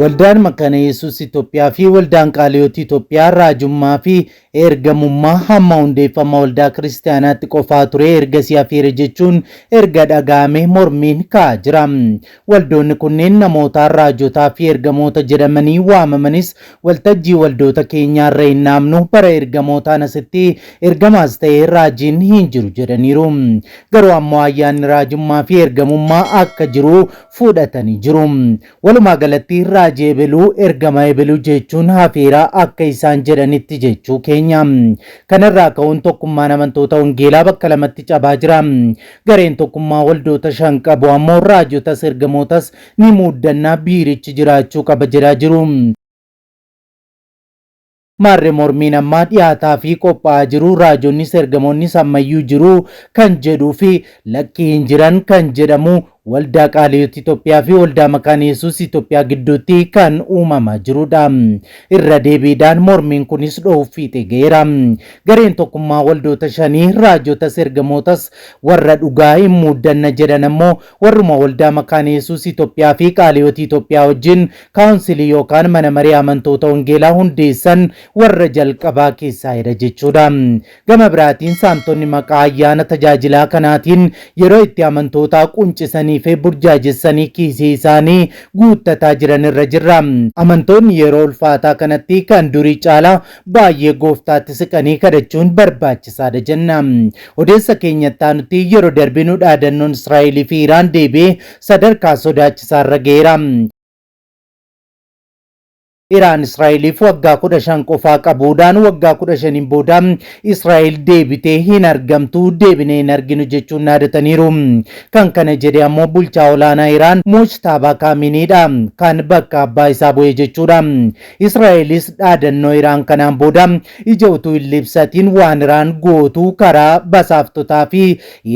Waldaan Makaana Yesuus Itoophiyaa fi Waldaan Qaaliyooti Itoophiyaa raajummaa fi ergamummaa hamma hundeeffama waldaa kiristaanaatti qofaa ture ergasii hafeera jechuun erga dhaga'ame mormiin ka'aa jira. Waldoonni kunneen namootaan raajotaa fi ergamoota jedhamanii waamamanis waltajjii waldoota keenyaarra hin dhaabnu, bara ergamootaan asitti ergamaas ta'ee raajiin hin jiru jedhaniiru. Garuu ammoo ayyaanni raajummaa fi ergamummaa akka jiru fudhatanii jiru. Walumaa galatti raajii ebeluu, ergama ebeluu jechuun hafeera akka isaan jedhanitti jechuu keenya. Kanarraa ka'uun tokkummaan amantoota wangeelaa bakka lamatti cabaa jira. Gareen tokkummaa waldoota 5 qabu ammoo raajotas ergamootas ni muuddannaa biirichi jiraachuu qaba jedhaa jiru. Maarree mormiin ammaa dhiyaataa fi qophaa'aa jiru raajonnis ergamoonnis ammayyuu jiru kan jedhuu fi lakkii hin jiran kan jedhamu Waldaa Qaaliyoot Itoophiyaa fi Waldaa Makaana Yesuus Itoophiyaa gidduutti kan uumamaa jirudha. Irra deebiidhaan mormiin kunis dhohuuf fiixee ga'eera. Gareen tokkummaa waldoota shanii raajotas ergamootas warra dhugaa hin muuddanna jedhan ammoo warruma Waldaa Makaana Yesuus Itoophiyaa fi Qaaliyoot Itoophiyaa wajjin kaawunsilii yookaan mana maree amantoota wangeelaa hundeessan warra jalqabaa keessaa'edha jechuudha. Gama biraatiin saamtonni maqaa ayyaana tajaajilaa kanaatiin yeroo itti amantootaa quncisanii fi burjaajessanii kiisii isaanii guuttataa jiran irra jirra. Amantoonni yeroo ulfaataa kanatti kan durii caalaa baay'ee gooftaatti siqanii kadhachuun barbaachisaadha jenna. Odeessa keenyatti aanutti yeroo darbinu dhaadannoon Israa'elii fi Iraan deebi'ee sadarkaa sodaachisaa irra ga'eera. Iraan Israa'eliif waggaa 15 qofaa qabuudhaan waggaa 15n booda Israa'el deebitee hin argamtu, deebinee hin arginu jechuun dhaadataniiru. Kan kana jedhe ammoo bulchaa olaanaa Iraan Mojtaabaa Kaaminiidha. Kan bakka abbaa isaa bu'e jechuudha. Israa'elis dhaadannoo Iraan kanaan booda ija utuu hin libsatiin waan Iraan gootu karaa basaaftotaa fi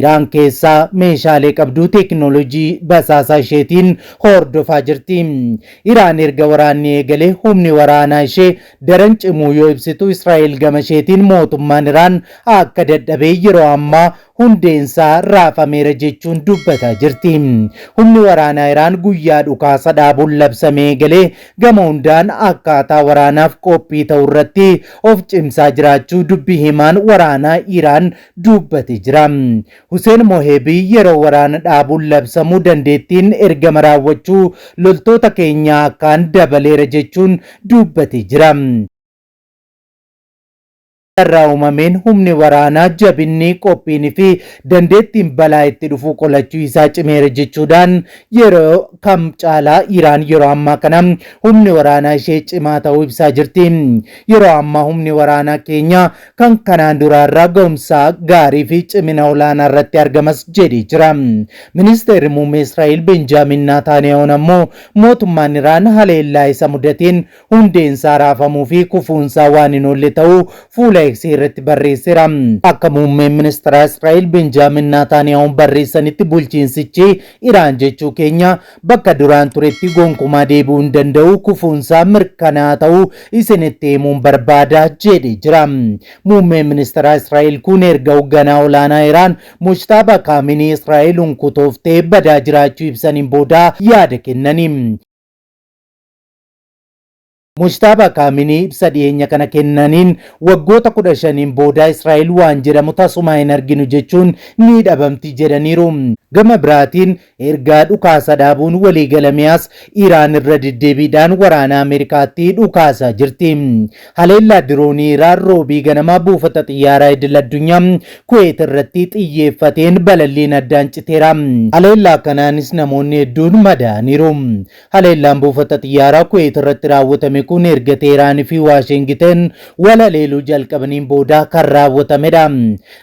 Iraan keessaa meeshaalee qabdu teekinooloojii basaasaa isheetiin hordofaa jirti. Iraan erga waraanni eegalee humni waraanaa ishee daran cimuu yoo ibsitu, Israa'el gama isheetiin mootummaan Iraan akka dadhabee yeroo ammaa hundeensaa raafameera jechuun dubbataa jirti. Humni waraanaa Iraan guyyaa dhukaasa dhaabuun labsamee eegalee gama hundaan akkaataa waraanaaf qophii ta'u irratti of cimsaa jiraachuu dubbi himaan waraanaa Iraan dubbate jira. Huseen Mohebii yeroo waraana dhaabuun labsamu dandeettiin ergama raawwachuu loltoota keenyaa akkaan dabaleera jechuun dubbate jira. Carraa uumameen humni waraanaa jabinni, qophiin fi dandeettiin balaa itti dhufuu qolachuu isaa cimeera jechuudhaan yeroo kam caalaa Iraan yeroo ammaa kana humni waraanaa ishee cimaa ta'uu ibsaa jirti. Yeroo ammaa humni waraanaa keenya kan kanaan duraarraa ga'umsaa gaarii fi cimina olaanaa irratti argamas jedhee jira. Ministeerri muummee Israa'el Benjaamin Naataaniyahuun ammoo mootummaan Iraan haleellaa isa mudateen hundeensaa raafamuu fi kufuunsaa waan hin oolle ta'uu fuula X irratti barreesseera. Akka muummeen ministeeraa Israa'el Benjaamin Naataaniyahuun barreessanitti bulchiinsichi Iraan jechuu keenya bakka duraan turetti gonkumaa deebi'uu hin danda'u, kufuunsaa mirkanaa'aa ta'uu isinitti himuun barbaada jedhee jira. Muummeen ministeeraa Israa'el kun erga hogganaa olaanaa Iraan Mojtaabaa Kaaminii Israa'el hunkutooftee badaa jiraachuu ibsaniin booda yaada kennani. Mojtaabaa Kaaminii ibsa dhiyeenya kana kennaniin waggoota 15n booda Israa'el waan jedhamu tasumaa hin arginu jechuun ni dhabamti jedhaniiru. Gama biraatiin erga dhukaasa dhaabuun waliigalamee as Iraan irra deddeebiidhaan waraana Ameerikaatti dhukaasaa jirti. Haleellaa diroonii Iraan Roobii ganama buufata xiyyaaraa idil-addunyaa Kuweet irratti xiyyeeffateen balalliin addaan citeera. Haleellaa kanaanis namoonni hedduun madaa'aniiru. Haleellaan buufata xiyyaaraa Kuweet irratti raawwatame kun erga Teeraan fi Waashingiten wal haleeluu jalqabaniin booda kan raawwatamedha.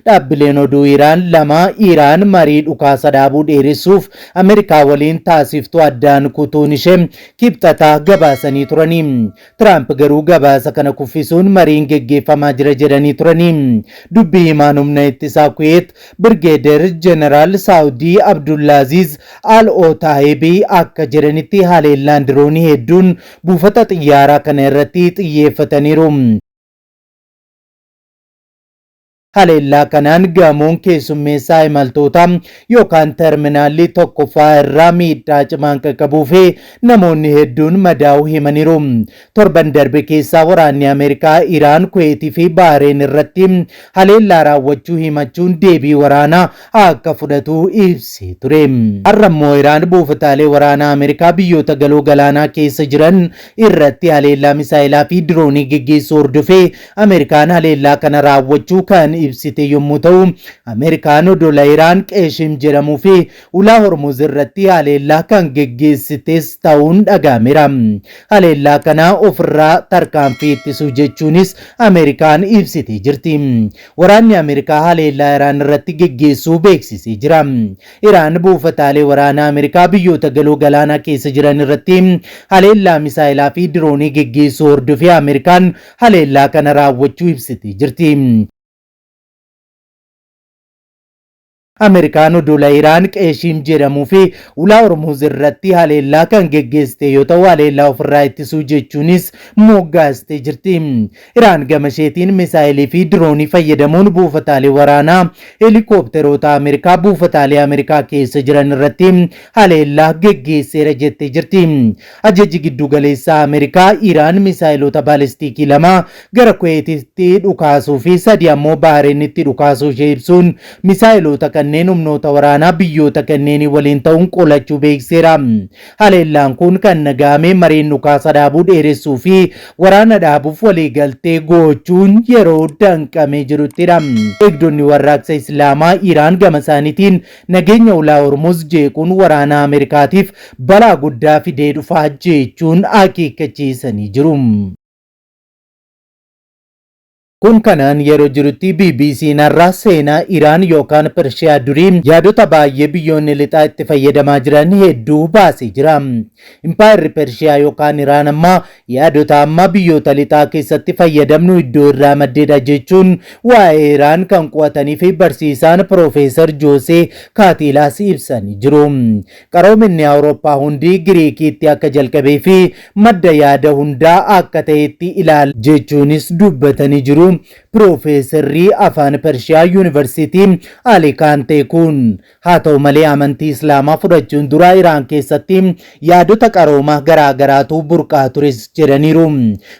Dhaabbileen oduu Iraan lama Iraan marii dhukaasa dhaabuu dheeressuuf Ameerikaa waliin taasiftu addaan kutuun ishee Kibxata gabaasanii turani. Tiraamp garuu gabaasa kana kuffisuun mariin geggeeffamaa jira jedhanii turani. Dubbi himaan humna ittisaa Kuweet Birgeeder Jeneraal Saawudii Abdullaaziz Al Otaayibi akka jedhanitti haleellaan diroonii hedduun buufata xiyyaaraa kana irratti xiyyeeffataniiru. Haleellaa kanaan gamoon keessummeessaa imaltootaa yookaan terminaalli tokkoffaa irraa miidhaa cimaan qaqqabuu fi namoonni hedduun madaa'uu himaniiru. Torban darbe keessaa waraanni Ameerikaa Iraan, Kuweetii fi Bahareen irratti haleellaa raawwachuu himachuun deebii waraanaa akka fudhatu ibsee ture. Har'a immoo Iraan buufataalee waraanaa Ameerikaa biyyoota galoo galaanaa keessa jiran irratti haleellaa misaa'ilaa fi diroonii geggeessuu hordofee Ameerikaan haleellaa kana raawwachuu kan ibsite yommuu ta'u, Ameerikaan odola Iraan Qeeshim jedhamuu fi ulaa Hormuz irratti haleellaa kan geggeessites ta'uun dhaga'ameera. Haleellaa kana ofirraa tarkaanfii ittisuu jechuunis Ameerikaan ibsitee jirti. Waraanni Ameerikaa haleellaa Iraan irratti geggeessuu beeksisee jira. Iraan buufataalee waraanaa Ameerikaa biyyoota galoo galaanaa keessa jiran irratti haleellaa misaa'ilaa fi diroonii geggeessuu hordofee Ameerikaan haleellaa kana raawwachuu ibsitee jirti. Ameerikaan odola Iraan Qeeshiim jedhamuu fi ulaa Hormuuz irratti haleellaa kan geggeessite yoo ta'u haleellaa ofirraa ittisuu jechuunis moggaastee jirti. Iraan gama isheetiin misaa'ilii fi diroonii fayyadamuun buufataalee waraanaa heelikoopteroota Ameerikaa buufataalee Ameerikaa keessa jiran irratti haleellaa geggeesseera jettee jirti. Ajaji Giddugaleessaa Ameerikaa Iraan misaa'eloota baalistiikii 2 gara Kuweetitti dhukaasuu fi 3 ammoo Bahareenitti dhukaasuu ishee ibsuun misaa'eloota kanneen humnoota waraanaa biyyoota kanneenii waliin ta'uun qolachuu beeksiseera. Haleellaan kun kan dhaga'ame mariin dhukaasa dhaabuu dheeressuu fi waraana dhaabuuf waliigaltee gochuun yeroo danqamee jiruttidha. Eegdonni Warraaqsa Islaamaa Iraan gama isaaniitiin Nageenya Ulaa Hormuz jeequun waraana Ameerikaatiif balaa guddaa fidee dhufa jechuun akeekkachiisanii jiru. Kun kanaan yeroo jirutti BBC'n har'a seenaa Iraan yookaan Pershiyaa durii yaadota baay'ee biyyoonni lixaa itti fayyadamaa jiran hedduu baasee jira. Impaayerri Pershiyaa yookaan Iraan ammaa Yaadota amma biyyoota lixaa keessatti fayyadamnu iddoo irraa maddeedha jechuun waa'ee Iraan kan qo'atanii fi barsiisaan Piroofeesar Joosee Kaatiilaas ibsanii jiru. Qaroominni Awurooppaa hundi Giriikiitti akka jalqabee fi madda yaada hundaa akka ta'etti ilaala jechuunis dubbatanii jiru. Piroofeesarri Afaan Pershiyaa Yuunivarsiitii Alikaantee kun. Haa ta'u malee amantii Islaamaa fudhachuun dura Iraan keessatti yaadota qaroomaa garaa garaatu burqaa tures jedhaniiru.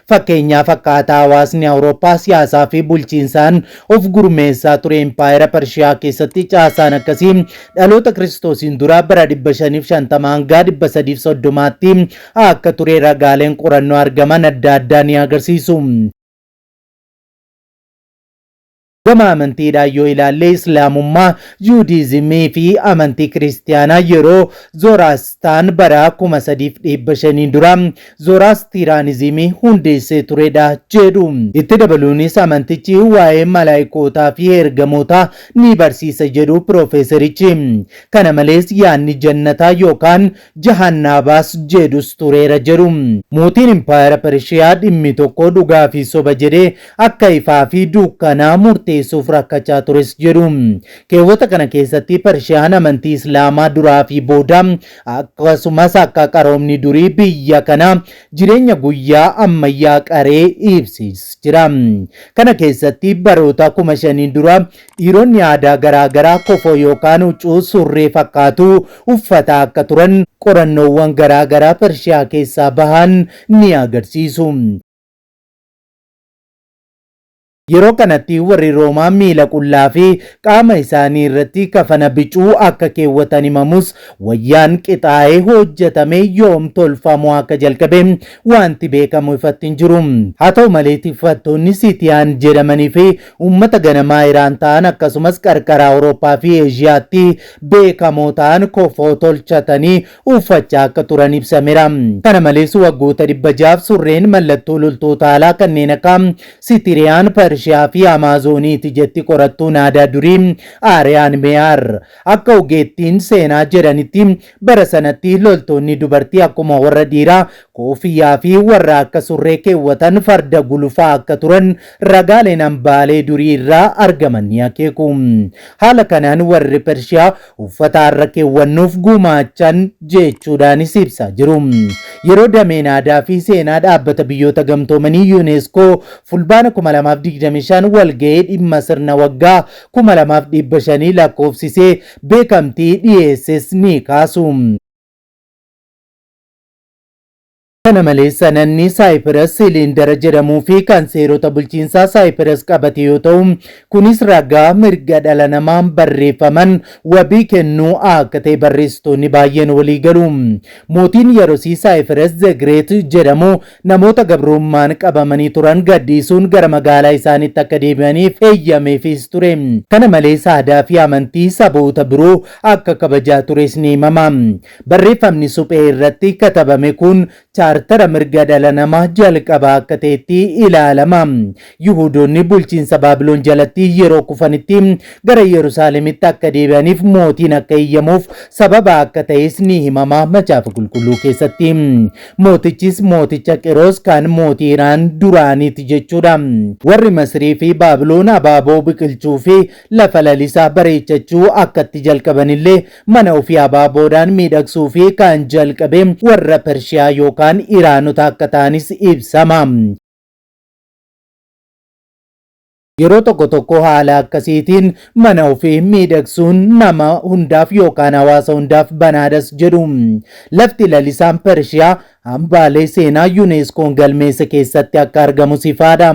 Fakkeenyaaf akkaataa hawaasni Awurooppaa siyaasaa fi bulchiinsaan of gurmeessaa ture Impaayera Pershiyaa keessatti caasaan akkasii dhaloota Kiristoosiin dura bara 550 hanga 330tti akka ture ragaaleen qorannoo argaman adda addaa ni agarsiisu. Gama amantiidhaan yoo ilaalle Islaamummaa, Juudiizimii fi amantii Kiristiyaanaa yeroo Zoraastaan bara 3500 dura Zoraastiraanizimii hundeessee turedha jedhu. Itti dabaluunis amantichi waa'ee malaayikootaa fi ergamootaa ni barsiisa jedhu piroofeeserichi. Kana malees yaadni jannataa yookaan Jahannaabaas jedhus tureera jedhu. Mootiin Impaayera Pershiyaa dhimmi tokko dhugaa fi soba jedhee akka ifaa fi dukkanaa murteessuuf rakkachaa tures jedhu. Keewwata kana keessatti Pershiyaan amantii Islaamaa duraa fi booda akkasumas akka qaroomni durii biyya kanaa jireenya guyyaa ammayyaa qaree ibsees jira. Kana keessatti baroota 5000 dura dhiironni aadaa garaa garaa kofoo yookaan huccuu surree fakkaatu uffataa akka turan qorannoowwan garaa garaa Pershiyaa keessaa bahan ni agarsiisu. Yeroo kanatti warri Roomaa miila qullaa fi qaama isaanii irratti kafana bicuu akka keewwatan himamus wayyaan qixaa'ee hojjetame yoom tolfamuu akka jalqabe wanti beekamu ifatti hin jiru. Haa ta'u malee tikfattoonni Sitiyaan jedhamanii fi uummata ganamaa Iraan ta'an akkasumas qarqara Awurooppaa fi Eeshiyaatti beekamoo ta'an kofoo tolchatanii uffachaa akka turan ibsamera. Kana malees waggoota 600f surreen mallattoo loltoota alaa kanneen akka Sitiriyaan, Pershiyaa fi Amaazooniiti jetti qorattuun aadaa durii Aariyaan Meeyaar. Akka ogeettiin seenaa jedhanitti bara sanatti loltoonni dubartii akkuma warra dhiiraa koofiyyaa fi warra akka surree keewwatan farda gulufaa akka turan ragaaleen hambaalee durii irraa argaman ni akeeku. Haala kanaan warri Pershiyaa uffata har'a keewwannuuf gumaachan jechuudhaanis ibsaa jiru. Yeroo dameen aadaa fi seenaa dhaabbata biyyoota gamtoomanii Unesco Fulbaana 2025 2025 walga'ii dhimma sirna waggaa 2500 lakkoofsisee beekamtii dhiyeesses ni kaasu. Kana malees sanadni Saayipiras Siliindara jedhamuu fi kan seerota bulchiinsaa Saayipiras qabate yoo ta'u, kunis ragaa mirga dhala namaan barreeffaman wabii kennuu akka ta'e barreessitoonni baay'een walii galu. Mootiin yerosii Saayipiras The Great jedhamu namoota gabrummaan qabamanii turan gadhiisuun gara magaalaa isaaniitti akka deebi'aniif eeyyameefis ture. Kana malees aadaa fi amantii saboota biroo akka kabajaa tures ni himama. Barreeffamni suphee irratti katabame kun chaartara mirga dhala namaa jalqabaa akka ta'etti ilaalama. Yihudoonni bulchiinsa Baabilon jalatti yeroo kufanitti gara Yerusaalemitti akka deebi'aniif mootiin akka eeyyamuuf sababa akka ta'es ni himama Macaafa Qulqulluu keessatti. Mootichis mooticha Qiroos kan mootii Iraan duraaniiti jechuudha. Warri Masrii fi Baabilon abaaboo biqilchuu fi lafa lalisaa bareechachuu akkatti jalqabanillee mana ofii abaaboodhaan miidhagsuu fi kan jalqabe warra Pershiyaa yookaan Iraanota akka ta'anis ibsama. Yeroo tokko tokko haala akkasiitiin mana ofii miidhagsuun nama hundaaf yookaan hawaasa hundaaf banaadhas jedhu. Lafti lalisaan Pershiyaa hambaalee seenaa UNESCOn galmeesse keessatti akka argamus ifaadha.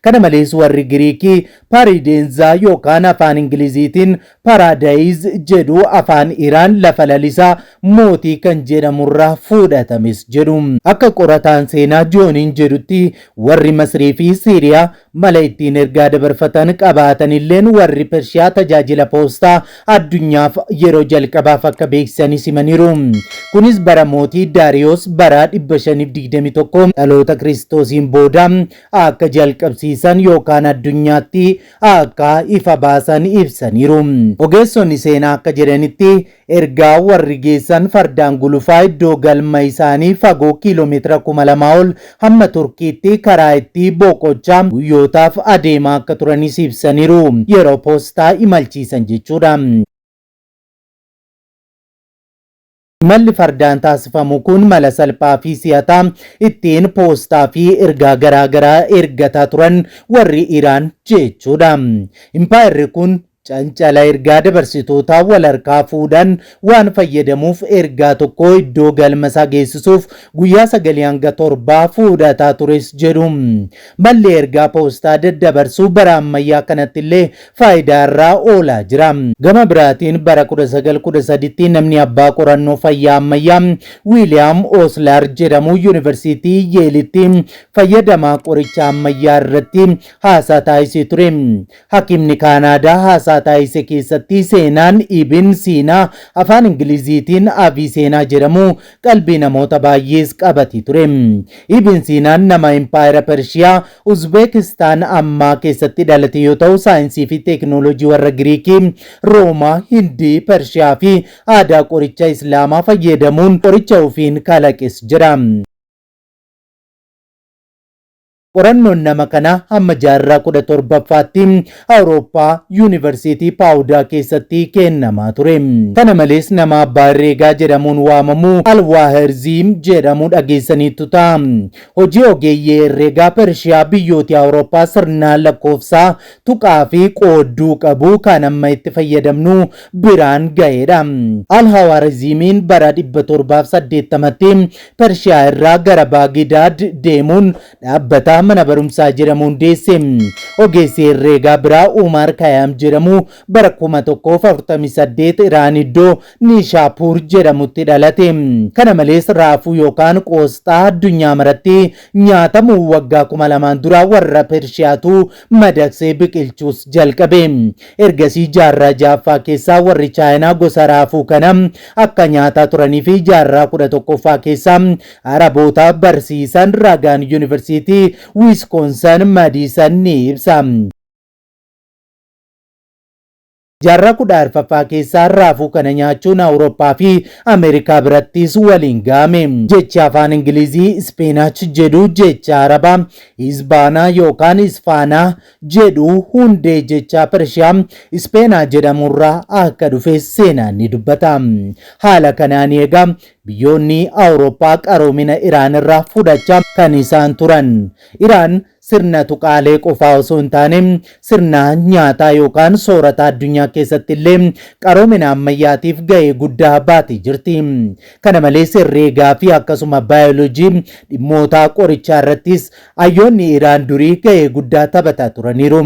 Kana malees warri Giriikii Pariideenzaa yookaan afaan Ingiliziitiin Paradise jedhu afaan Iraan lafa lalisaa mootii kan jedhamurraa fuudhatames jedhu. Akka qorataan seenaa Jooniin jedhutti warri Masrii fi Siiriyaa mala ittiin ergaa dabarfatan qabaatanilleen warri Pershiyaa tajaajila poostaa addunyaaf yeroo jalqabaaf akka beeksisanis himaniiru. Kunis bara mootii Daariyoos bara 521 dhaloota Kiristoosiin booda akka jalqabsiisan yookaan addunyaatti akka ifa baasan ibsaniiru. Ogeessonni seenaa akka jedhanitti ergaa warri geessan fardaan gulufaa iddoo galma isaanii fagoo kiiloomeetira 2000 ol hamma Turkiitti karaa itti boqochaa guyyootaaf adeemaa akka turanis ibsaniiru. Yeroo poostaa imalchiisan jechuudha. Imalli fardaan taasifamu kun mala salphaa fi si'ataa ittiin poostaa fi ergaa garaa garaa ergataa turan warri Iraan jechuudha. Impaayerri kun cancala ergaa dabarsitootaa wal harkaa fuudhan waan fayyadamuuf ergaa tokko iddoo galma isaa geessisuuf guyyaa sagalii hanga torbaa fuudhataa tures jedhu. Malli ergaa poostaa daddabarsuu bara ammayyaa kanatti illee faayidaa irraa oolaa jira. Gama biraatiin bara 1913tti namni abbaa qorannoo fayyaa ammayyaa Wiiliyaam Oslaar jedhamu Yuunivarsiitii Yeelitti fayyadamaa qoricha ammayyaa irratti haasaa taasisee ture. Hakiimni Kaanaadaa haasaa taasise keessatti seenaan Ibn Siinaa afaan Ingiliziitiin Aviiseenaa jedhamu qalbii namoota baay'ees qabatee ture. Ibn Siinaan nama impaayera Pershiyaa Uzbeekistaan ammaa keessatti dhalate yoo ta'u saayinsii fi teeknooloojii warra Giriikii, Roomaa, Hindii, Pershiyaa fi aadaa qoricha Islaamaa fayyadamuun qoricha ofiin kalaqes jira. Qorannoon nama kanaa hamma jaarraa 17ffaatti Awurooppaa Yuunivarsiitii Paawudaa keessatti kennamaa ture. Kana malees nama abbaa herreegaa jedhamuun waamamu Alwaaherziim jedhamu dhageessaniittu ta'a. Hojii ogeeyyii herreegaa Pershiyaa biyyooti Awurooppaa sirna lakkoofsaa tuqaa fi qoodduu qabu kan amma itti fayyadamnu biraan ga'eedha. Al-Hawaariziimiin bara 780tti Pershiyaa irraa gara Baagidaad deemuun dhaabbata mana barumsaa jedhamu hundeesse. Ogeessi herreegaa biraa Umaar Kayaam jedhamu bara 1048 Iraan iddoo Niishaapuur jedhamutti dhalate. Kana malees raafuu yookaan qoosxaa addunyaa maratti nyaatamu waggaa 2000 dura warra Pershiyaatu madaqsee biqilchuus jalqabe. Ergasii jaarraa 6ffaa keessaa warri Chaayinaa gosa raafuu kana akka nyaataa turanii fi jaarraa 11ffaa keessa Araboota barsiisan ragaan Yuunivarsiitii Wiiskoonsan Madiisan ni ibsa. Jaarraa 14ffaa keessa raafuu kana nyaachuun Awurooppaa fi Ameerikaa birattis waliin ga'ame. Jechi afaan Ingilizii spinach jedhu jecha Arabaa Hisbaanaa yookaan Isfaanaa jedhu hundee jecha Pershiyaa Ispeenaa jedhamurraa akka dhufe seenaan ni dubbata. Haala kanaan egaa biyyoonni Awurooppaa qaroomina Iraan irraa fudhachaa kan isaan turan. Iraan Sirna tuqaalee qofaa osoo hin taane sirna nyaataa yookaan soorata addunyaa keessatti illee qaroomina ammayyaatiif gahee guddaa baatee jirti. Kana malees herreegaa fi akkasuma baayoloojii dhimmoota qorichaa irrattis hayyoonni Iraan durii gahee guddaa taphataa turaniiru.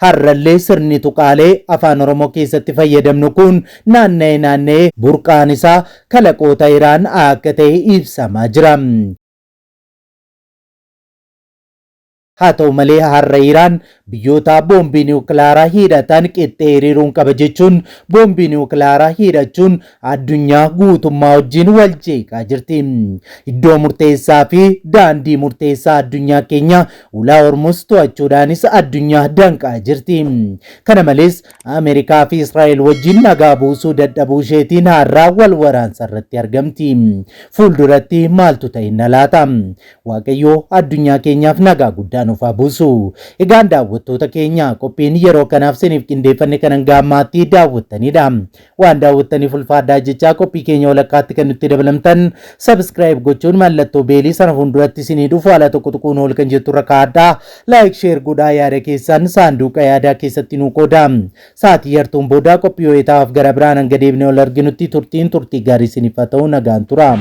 Har'allee sirni tuqaalee Afaan Oromoo keessatti fayyadamnu kun naanna'ee naanna'ee burqaan isaa kalaqoota Iraan akka ta'e ibsamaa jira. Haa ta'u malee har'a Iraan biyyoota boombii niwukilaaraa hidhatan qixxee hiriiruun qaba jechuun boombii niwukilaaraa hidhachuun addunyaa guutummaa wajjin wal jeeqaa jirti. Iddoo murteessaa fi daandii murteessaa addunyaa keenya ulaa Hormuz to'achuudhaanis addunyaa danqaa jirti. Kana malees Ameerikaa fi Israa'el wajjin nagaa buusuu dadhabuu isheetiin har'a wal waraansa irratti argamti. Fuulduratti maaltu ta'inna laata? Waaqayyo addunyaa keenyaaf nagaa guddaa nuuf haa buusu. Egaan daawwattoota keenya qophiin yeroo kanaaf siniif qindeeffanne kan hanga ammaatti daawwattanidha. Waan daawwattaniif ulfaadhaa jechaa qophii keenya walakkaatti kan nutti dabalamtan subscribe gochuun mallattoo beelii sana fuulduratti isinii dhufu ala tokko tuquun ol kan jettu irra kaa'adhaa. Like share godhaa yaada keessan saanduqa yaadaa keessatti nuu qoodaa. Sa'aatii yartuun booda qophii ho'etaaf gara biraan hanga deebinee ol arginutti turtiin turtii gaarii isiniif haa ta'u nagaan tura.